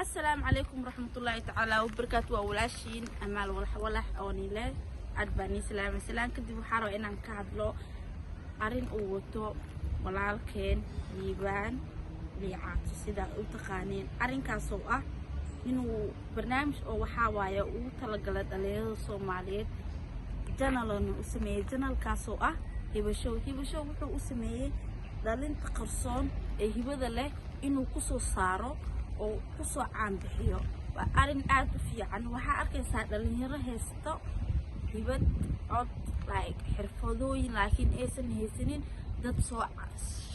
Asalaamu calaykum waraxmatullaahi tacaala wabarakaatu. Waa walaashiin Amaal Walax Walax oo nile cad baa nii salaamay. Salaan kadib, waxaa rabaa inaan ka hadlo arrin uu wato walaalkeen Liibaan Liicaato, sidaa u taqaaneen. Arrinkaasoo ah inuu barnaamij oo waxaa waaye ugu talagalay dhalinyarada Soomaaliyeed, channel-na u sameeyey, channel-kaasoo ah Hibashow. Hibashow wuxuu u sameeyey dhalinta qarsoon ee hibada leh inuu kusoo saaro oo kusoo caanbixiyo. Waa arrin aad u fiican. Waxaa arkaysaa dhalinyaro haysto hibad, cod, like xirfadooyin, laakiin aysan haysanin dad soo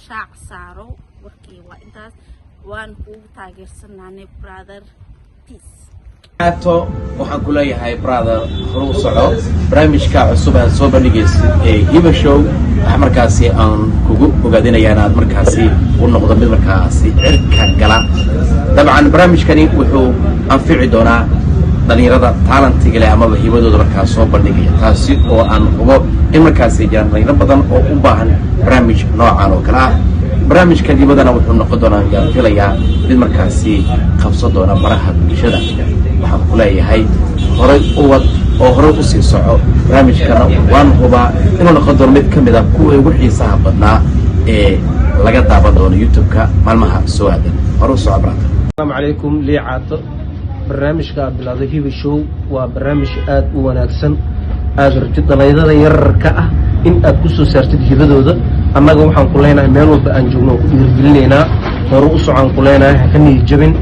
shaac saaro. Warkii waa intaas. Waan kugu taageersanaanay, brother. Peace. Ato, waxaan ku leeyahay, brother, horu u soco. Barnaamijka cusub aad soo bandhigaysid ee Hiba Show waxa markaasi aan kugu ogaadinaya inaad markaasi u noqdo mid markaasi cirka gala. Dabcan, barnaamijkani wuxuu anfici doonaa dhalinyarada talent-iga leh amaba hibadooda markaas soo bandhigaya, taasi oo aan hubo in markaasi jiraan dhalinyaro badan oo u baahan barnaamij noocan oo kale ah. Barnaamijka hibadana wuxuu noqon doonaa, yaan filayaa, mid markaasi qabsan doona baraha bulshada. Waxaan ku leeyahay, horay u wad oo horay u sii soco. Barnaamijkana waan hubaa inuu noqon doono mid ka mid ah kuwa ugu xiisaha badnaa ee laga daawan doono YouTube-ka maalmaha soo aadan. Hore u soco, brother. Asalaamu calaykum, Liicaato. Barnaamijka aad bilowday, Hiba Show, waa barnaamij aada u wanaagsan. Aada rajo dhalinyarada yararka ah in aad ku soo saartid hibadooda. Annaga waxaan ku leenahay, meel walba aan joogno waan ku dhiirigelinaynaa. Hore u socaan ku leenahay, ha ka niyad jabin.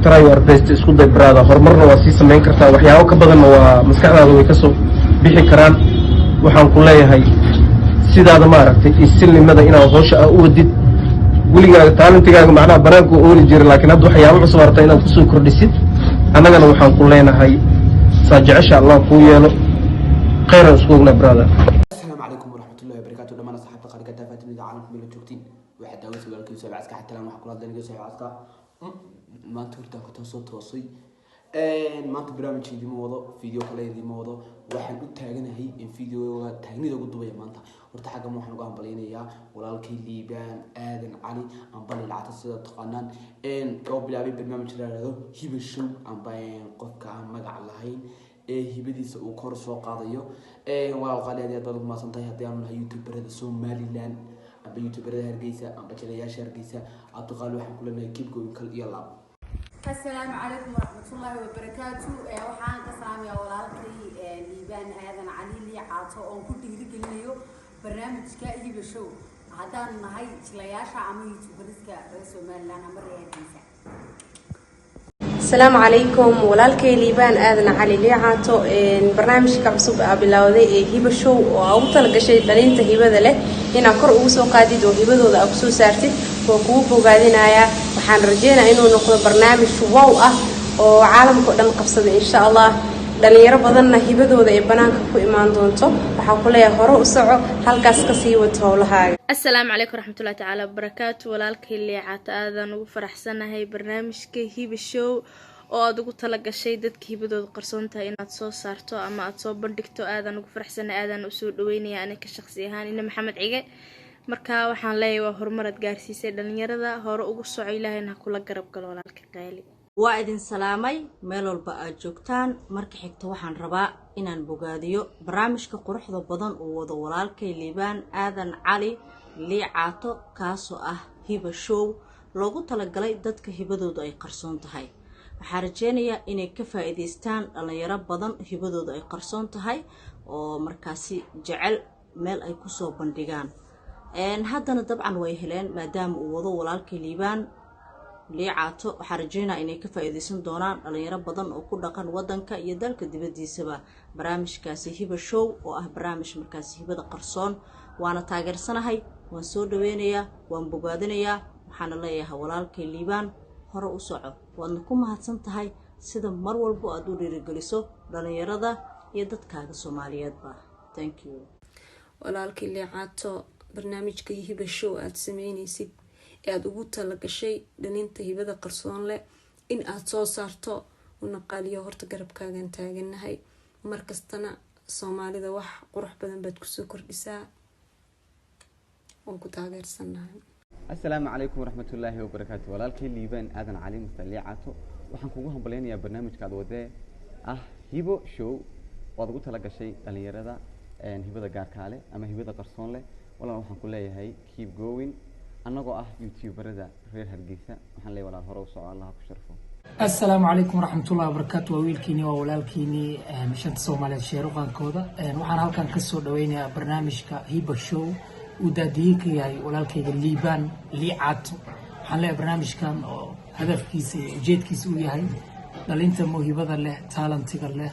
Try your best, isku day, brother. Horumarna waa sii samayn kartaa, waxyaabo ka badanna waa maskaxdaada way kasoo bixi karaan. Waxaan ku leeyahay, sidaada maaragtay iyo silnimada inaad howsha aa u wadid, weligaaga talent-igaaga macnaha banaanku ooli jira, laakiin hadda waxyaabo cusub arta inaad kusoo kordhisid. Annagana waxaan ku leenahay, saa jecesha Allah kuu yeelo. Khayran isku ogna, brother. Asalaamu calaykum waraxmatullahi wabarakaatu, dhammaan asxaabta qaaliga daafaha caalamka meel joogtiin. Waxaa daawaysa walaalkii Soo Caska xatalaan. Waxaa kula hadlay Soo Caska. Maanta hortaan ku toosoo toosay. Maanta barnaamij idima wado, video kale idima wado. Waxaan u taaganahay in videoga taagnida ugu dubaya maanta. Horta xaggan waxaan uga hambalyaynayaa walaalkay Liibaan Aadan Cali amba Lilcata, sida taqaanaan, oo bilaabay barnaamij la yidhaahdo Hiba Show, amba qofka aan magac lahayn ee hibadiisa uu kor soo qaadayo. Walaal qaali, aad iyo aad baad ugu mahadsan tahay. Haddii aanu nahay youtuberada Somaliland amba youtuberada Hargeysa amba jilayaasha Hargeysa, Cabdiqaali, waxaan ku leenahay keep going, kal iyo laab. Asalaamu calaykum waraxmatullaahi wabarakaatu. Waxaan ka salaamayaa walaalkay Liibaan Aadan Cali Liicaato, oon ku dhiirigelinayo barnaamijka Hiba Show, haddaan nahay jilayaasha ama youtuberska reer Somaliland ama reer Hargeysa. Asalaamu calaykum, walaalkay Liibaan Aadan Cali Liicaato. Barnaamijka cusub aa bilowday ee Hiba Show oo aa ugu talagashay dhalinta hibada leh inaad kor ugu soo qaadid oo hibadooda aa kusoo saartid, waa kugu bogaadinayaa. Waxaan rajeynaya inuu noqdo barnaamij wow ah oo caalamka o dhan qabsada, insha Allah, dhalinyaro badanna hibadooda ay banaanka ku imaan doonto. Waxaa ku leeyahay, hore u soco, halkaas kasii wato howlahaaga. Asalaamu calaykum waraxmatullahi tacaala wabarakaatu. Walaalkay Liicaato, aadaan ugu faraxsanahay barnaamijka Hiba Show oo aada ugu talagashay dadka hibadooda qarsoon tahay inaad soo saarto ama aada soo bandhigto. Aadaan ugu faraxsanahay, aadaan usoo dhaweynaya aniga shaqsi ahaan, ina Maxamed Cige. Marka waxaan leeyahay, waa horumaraad gaarsiisay dhalinyarada. Hore ugu soco, Ilaahayna ha kula garab galo, walaalka qaali. Waa idin salaamay meel walba aad joogtaan. Marka xigta, waxaan rabaa inaan bogaadiyo barnaamijka quruxda badan uu wado walaalkay Liibaan Aadan Cali Liicaato, kaasoo ah Hiba Show loogu talagalay dadka hibadoodu ay qarsoon tahay. Waxaa rajeynayaa inay ka faa-iideystaan dhalinyaro badan hibadoodu ay qarsoon tahay oo markaasi jecel meel ay kusoo bandhigaan. Haddana dabcan way heleen maadaama uu wado walaalkay Liibaan Liicaato. Waxaa rajeynaya inay ka faa-iideysan doonaan dhalinyaro badan oo ku dhaqan wadanka iyo dalka dibadiisaba barnaamijkaasi Hiba Show, oo ah barnaamij markaasi hibada qarsoon. Waana taageersanahay, waan soo dhaweynayaa, waan bogaadinayaa. Waxaana leeyahay, walaalkay Liibaan, hore u soco. Waadna ku mahadsan tahay sida mar walbo aada u dhiirigeliso dhalinyarada iyo dadkaaga Soomaaliyeedba. Thank you. Walaalkii Liicaato, barnaamijka Hiba Show aada sameyneysid ee aada ugu talagashay dhalinta hibada qarsoon leh in aada soo saarto una qaaliyo, horta garabkaagan taaganahay markastana. Soomaalida wax qurux badan baad kusoo kordhisaa, waan ku taageersanahay. Asalaamu calaykum waraxmatullaahi wabarakaatu. Walaalkay Liibaan Aadan Cali, Mister Liicaato, Waxaan kugu hambalyaynayaa barnaamijka aad wadee ah Hibo Show waad ugu tala gashay dhalinyarada hibada gaarkaa leh ama hibada qarsoon leh. Walaal, waxaan ku leeyahay keep going. Annagoo ah youtuberada reer Hargeysa, waxaan leeyahay walaal, hore u soco, Allah ku sharfo. Asalaamu calaykum waraxmatullahi wabarakaatu. Waa wiilkiini, waa walaalkiini, shanta Soomaaliyeed sheeruqaankooda. Waxaan halkan kasoo dhaweynayaa barnaamijka Hiba Show uu daadiye ka yahay walaalkayga Liibaan Liicaato. Waxaan leeyahay barnaamijkan oo hadafkiisa iyo ujeedkiisa uu yahay dhalinta mawhibada leh, talentiga leh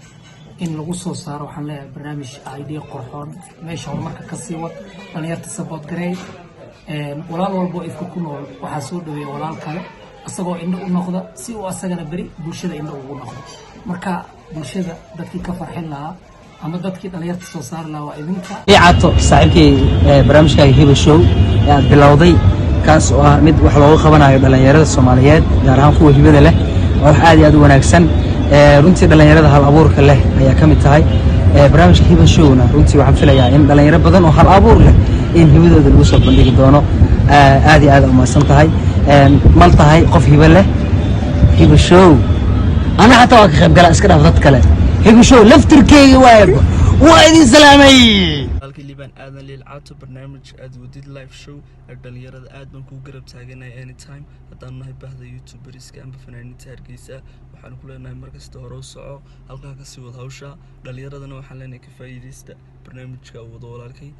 in lagu soo saaro. Waxaan leeyahay barnaamij idea qorxoon, meesha horumarka kasii wad, dhalinyarta support gareey. Walaal walbo ifka ku nool waxaa soo dhaweeya walaal kale isagoo indho u noqda, si uu asagana beri bulshada indho ugu noqdo. Marka bulshada dadkii ka farxin lahaa ama dadkii dhalinyarta soo saari lahaa waa idinka. Liicaato saaxiibkii, barnaamijkaaga Hiba Show ee aad bilowday, kaas oo ah mid wax looga qabanayo dhalinyarada Soomaaliyeed, gaar ahaan kuwa hibada leh, waa wax aad iyo aad u wanaagsan. Runtii dhalinyarada hal abuurka leh ayaa ka mid tahay. Barnaamijka Hiba Showna runtii waxaan filayaa in dhalinyaro badan oo hal abuur leh in hibadooda lagu soo bandhigi doono. Aad iyo aad umahadsan tahay. Mal tahay qof hibo leh. Hiba Show ana xataa waa ka qayb gala, iska dhaaf dad kale. Hiba Show laftirkeyga waay, waa idin salaamay. Halkii Liibaan Aadan Liilcaato, barnaamij aad wadid live show ee dhalinyarada, aad baan kuu garab taaganay anytime. Haddaan nahay bahda youtuberiska amba fanaaniinta Hargeysa, waxaan ku leenahay markasta hore u soco, halkaa kasii wad hawsha. Dhalinyaradana waxaan leenahay ka faa'iidaysta barnaamijka uu wado walaalkay,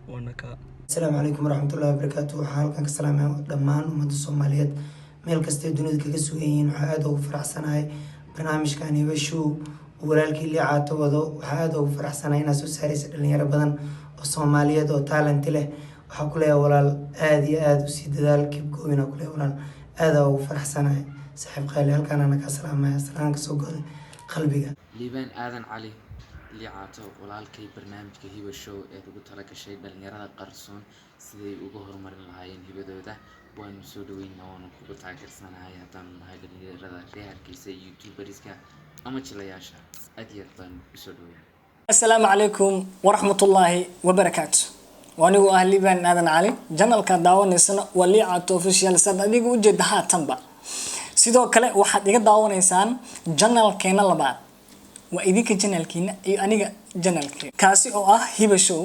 waana ka Asalaamu calaykum waraxmatullahi wabarakaatu. Waxaa halkan ka salaamaya dhammaan ummadda Soomaaliyeed meel kastay dunida kaga sugan yihiin. Waxaa aada ugu faraxsanahay barnaamijkan Hiba Show uu walaalkii Liicaato wado. Waxaa aada ugu faraxsanahay inaad soo saaraysa dhalinyaro badan oo Soomaaliyeed oo talent leh. Waxaa ku leeyahay walaal, aada iyo aada usii dadaal, keep going aa ku leeyahay walaal. Aada ugu faraxsanahay saaxiib qaali, halkaan ana kaa salaamaya, salaan kasoo goday qalbiga. Liibaan Aadan Cali Liicaato, walaalkay, barnaamijka Hiba Show ee ugu talagashay dhalinyarada qarsoon siday uga horumarin lahaayeen hibadooda, waanu soo dhaweynaa, waanu kugu taageersanahay. Haddaanu nahay dhalinyarada reer Hargeysa, youtuberiska ama jilayaasha, aad iyo aad baan usoo dhaweynaa. Asalaamu calaykum waraxmatullaahi wabarakaatu. Anigu ah Liibaan Aadan Cali, channelka daawanaysana waa Liicaato Official, saad adiga ujeeda haatanba. Sidoo kale waxaad iga daawanaysaan channelkeena labaad, waa idinka channelkiina iyo aniga channelkeena, kaasi oo ah Hiba Show.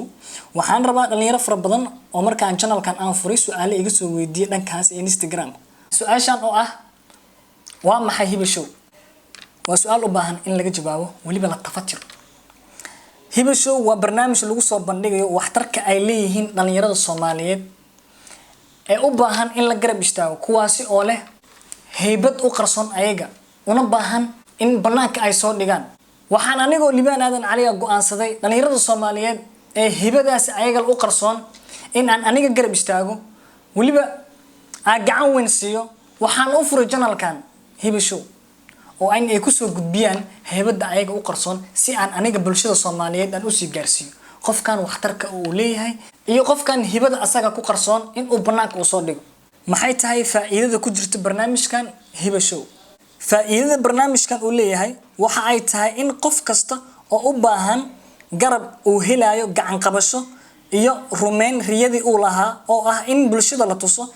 Waxaan rabaa dhalinyaro fara badan oo markaan channelkan aan furay su-aale iga soo weydiiyay dhankaas Instagram. Su-aashan oo ah "Waa maxay Hiba Show?" waa su-aal u baahan in laga jawaabo, weliba la tafatiro. Hiba Show waa barnaamij lagu soo bandhigayo waxtarka ay leeyihiin dhalinyarada Soomaaliyeed ee u baahan in la garab istaago, kuwaasi oo leh heybad u qarsoon ayaga, una baahan in banaanka ay soo dhigaan. Waxaan anigoo Liibaan Aadan Caliga go-aansaday dhalinyarada Soomaaliyeed ee hibadaasi ayaga u qarsoon in aan aniga garab istaago, weliba aan gacan weyn siiyo. Waxaan u furay channelkan Hiba Show oo in ay kusoo gudbiyaan heybada ayaga u qarsoon, si aan aniga bulshada Soomaaliyeed aan usii gaarsiiyo qofkan waxtarka uu leeyahay iyo qofkan hibada asaga ku qarsoon in uu banaanka uu soo dhigo. Maxay tahay faa'iidada ku jirta barnaamijkan Hiba Show? Faa'iidada barnaamijkan uu leeyahay waxa ay tahay in qof kasta oo u baahan garab uu helayo, gacan qabasho iyo rumeyn riyadii uu lahaa, oo ah in bulshada la tuso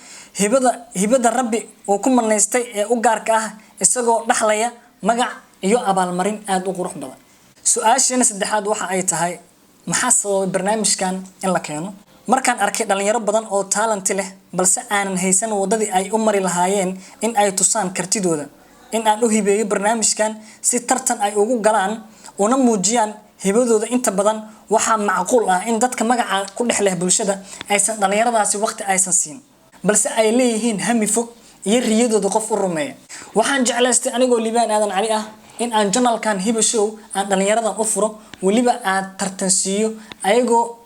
hibada Rabbi uu ku manaystay ee u gaarka ah, isagoo dhaxlaya magac iyo abaalmarin aada u qurux badan. Su-aasheena saddexaad waxa ay tahay: maxaa sababay barnaamijkan in la keeno? Markaan arkay dhalinyaro badan oo talent leh, balse aanan haysan wadadii ay u mari lahaayeen in ay tusaan kartidooda, in aan u hibeeyo barnaamijkan si tartan ay ugu galaan una muujiyaan hibadooda. Inta badan waxaa macquul ah in dadka magaca ku dhex leh bulshada aysan dhalinyaradaasi waqti aysan siin, balse ay leeyihiin hami fog iyo riyadooda qof u rumeeya. Waxaan jeclaystay anigoo Liibaan Aadan Cali ah in aan channelkan Hiba Show aan dhalinyaradan u furo, weliba aan tartan siiyo, ayagoo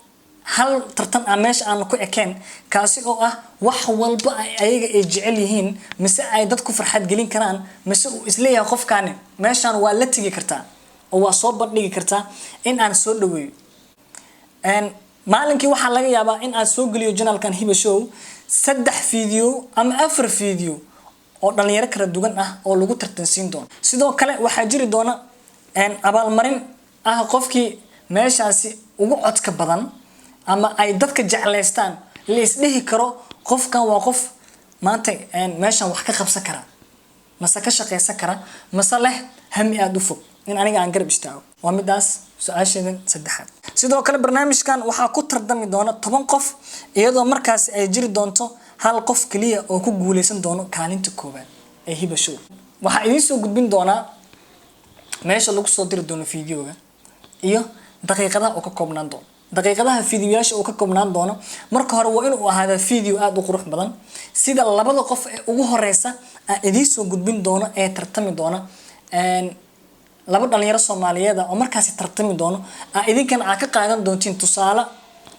hal tartan ah meesha aan ku ekeen, kaasi oo ah wax walba ay ayaga ay jecel yihiin, mise ay dadku farxad gelin karaan, mise uu isleeyahay qofkaani meeshaan waa la tegi kartaa oo waa soo bandhigi kartaa, in aan soo dhaweeyo. Maalinkii waxaa laga yaabaa in aan soo geliyo channelkan Hiba Show saddex video ama afar video oo dhalinyaro kala duwan ah oo lagu tartansiin doono. Sidoo kale waxaa jiri doona abaalmarin ah qofkii meeshaasi ugu codka badan ama ay dadka jeclaystaan, la isdhihi karo qofkan waa qof maanta meeshan wax ka qabsan kara. Mase ka shaqaysan kara, mase leh hami aada u fog, in aniga aan garab istaago. Waa midaas su-aasheedan saddexaad. Sidoo kale barnaamijkan waxaa ku tartami doona 10 qof, iyadoo markaas ay jiri doonto hal qof keliya oo ku guuleysan doono kaalinta koowaad ee Hiba Show. Waxaa idiin soo gudbin doonaa meesha lagu soo diri doono videoga iyo daqiiqadaha uu ka koobnaan doono, daqiiqadaha fiidiyoyaasha uu ka koobnaan doono. Marka hore waa inuu ahaadaa video aada u qurux badan, sida labada qof ee ugu horeysa aan idiin soo gudbin doono ee tartami doona, laba dhalinyaro Soomaaliyeed ah oo markaasi tartami doono, aa idinkana aa ka qaadan doontiin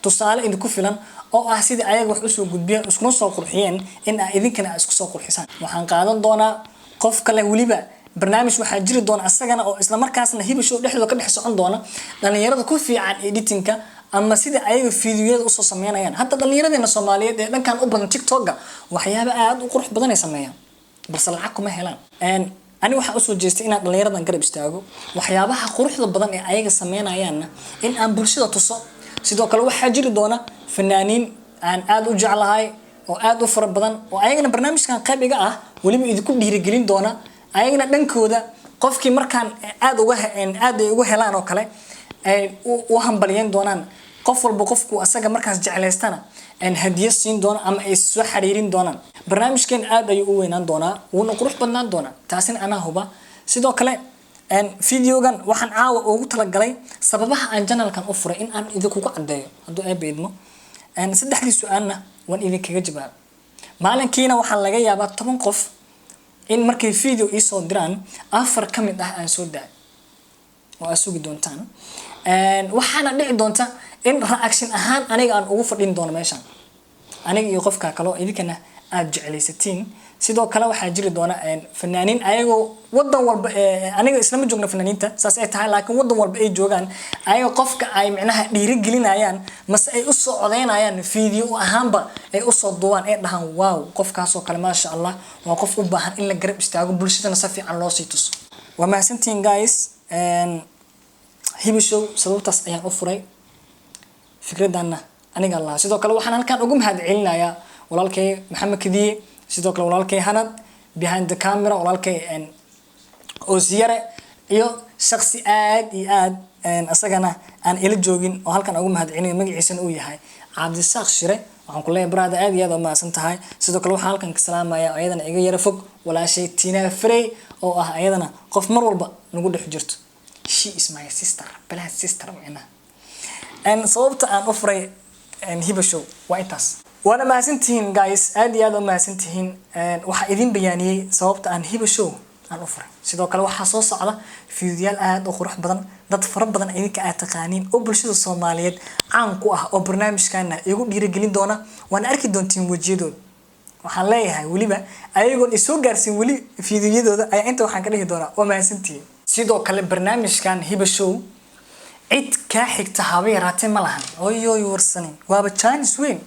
tusaale idinku filan oo ah sidii ayaga wax usoo gudbiyeen, iskuna soo qurxiyeen, in aa idinkana aa isku soo qurxisaan. Waxaan qaadan doonaa qof kale. Weliba barnaamij waxaa jiri doona asagana oo isla markaasna Hiba Show dhexdooda ka dhex socon doona, dhalinyarada ku fiican editingka ama sida ayaga fiidiyoyada usoo sameynayaan. Hadda dhalinyaradeena Soomaaliyeed ee dhankan u badan TikToka waxyaaba aada u qurux badan ay sameeyaan, balse lacag kuma helaan. Ani waxaa usoo jeestay inaan dhalinyaradan garab istaago, waxyaabaha quruxda badan ee ayaga sameynayaanna in aan bulshada tuso. Sidoo kale waxaa jiri doona fanaaniin aan aada u jeclahay oo aada u fara badan oo ayagana barnaamijkan qayb iga ah, weliba idinku dhiirigelin doona. Ayagana dhankooda qofkii markaan aada uga aada ay uga helaan oo kale ay u hambalyeyn doonaan. Qof walba qofku asaga markaas jeclaystana hadiyo siin doono ama ay soo xiriirin doonaan. Barnaamijkeen aada ayuu u weynaan doonaa, wuuna qurux badnaan doonaa, taasina anaa huba. Sidoo kale videogan waxaan caawa ugu talagalay sababaha aan channelkan u furay in aan idinkugu caddeeyo, hadduu Eebbe idmo. Saddexdii su-aalna waan idinkaga jawaab. Maalinkiina waxaa laga yaabaa 10 qof in markay video iisoo diraan, afar ka mid ah aan soo daayo oo aad sugi doontaan. Waxaana dhici doonta in reaction ahaan aniga aan ugu fadhin doono meeshan, aniga iyo qofka kale oo idinkana aada jeclaysatiin. Sidoo kale waxaa jiri doona fanaaniin ayagoo wadan walba, aniga islama joogna fanaaniinta, saas ay tahay, laakiin wadan walba ay joogaan, ayaga qofka ay micnaha dhiirigelinayaan mase ay usoo codeynayaan, video ahaanba ay usoo duubaan, ay dhahaan: "Wow, qofkaasoo kale, maasha Allah, waa qof u baahan in la garab istaago, bulshadana si fiican loo sii tuso." Waa mahadsantihiin, guys. Hiba Show sababtaas ayaan u furay, fikradana aniga lahaa. Sidoo kale waxaan halkan ugu mahad celinayaa walaalkay Maxamed Kadiye, sidoo kale walaalkay Hanad behind the camera, walaalkay Oosiyare, iyo shaksi aad iyo aad isagana aan ila joogin oo halkan ugu mahad celinayo, magaciisana uu yahay Cabdisaaq Shire. Waxaan ku leeyahay, brother, aad iyo aad waa mahadsan tahay. Sidoo kale waxaan halkan ka salaamayaa, ayadana iga yara fog, walaashay Tina Frey oo ah ayadana qof mar walba nagu dhex jirto. She is my sister, blood sister. Micnaha sababta aan u furay Hiba Show waa intaas. Waana mahadsantihiin, guys, aad iyo aad waa mahadsantihiin. Waxaa idin bayaaniyey sababta aan Hiba Show aan u furay. Sidoo kale waxaa soo socda fiidiyaal aad u qurux badan, dad fara badan idinka aad taqaaniin oo bulshada Soomaaliyeed caan ku ah oo barnaamijkana igu dhiirigelin doona. Waana arki doontiin wejiyadooda. Waxaan leeyahay, weliba ayagoon isoo gaarsiin weli fiidiyadooda ayaa inta waxaan ka dhihi doonaa: waa mahadsantihiin. Sidoo kale barnaamijkan Hiba Show cid kaa xigta haba yaraatee ma lahan. Oyoy, warsani waaba chance weyn.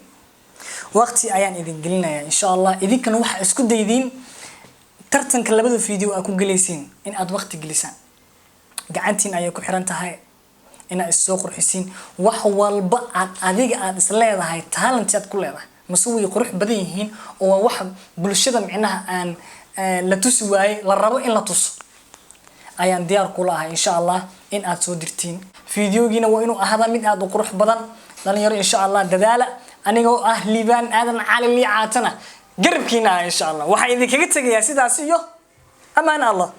Waqti ayaan idin gelinayaa, insha Allah. Idinkana waxaa isku daydiin tartanka labada video aa ku gelaysiin in aad waqti gelisaan. Gacantiin ayay ku xiran tahay inaad is soo qurxisiin. Wax walba aad adiga aad is leedahay talent aad ku leedahay, mase way qurux badan yihiin oo waa wax bulshada micnaha aan la tusi waayey, la rabo in la tuso, ayaan diyaar kula ahay, insha Allah, in aad soo dirtiin. Videogiina waa inuu ahaada mid aad u qurux badan. Dhalinyaro, insha Allah, dadaala. Anigoo ah Liibaan Aadan Cali Liicaatana garabkiina ah, insha Allah, waxaan idinkaga tegayaa sidaas iyo amaan Allah.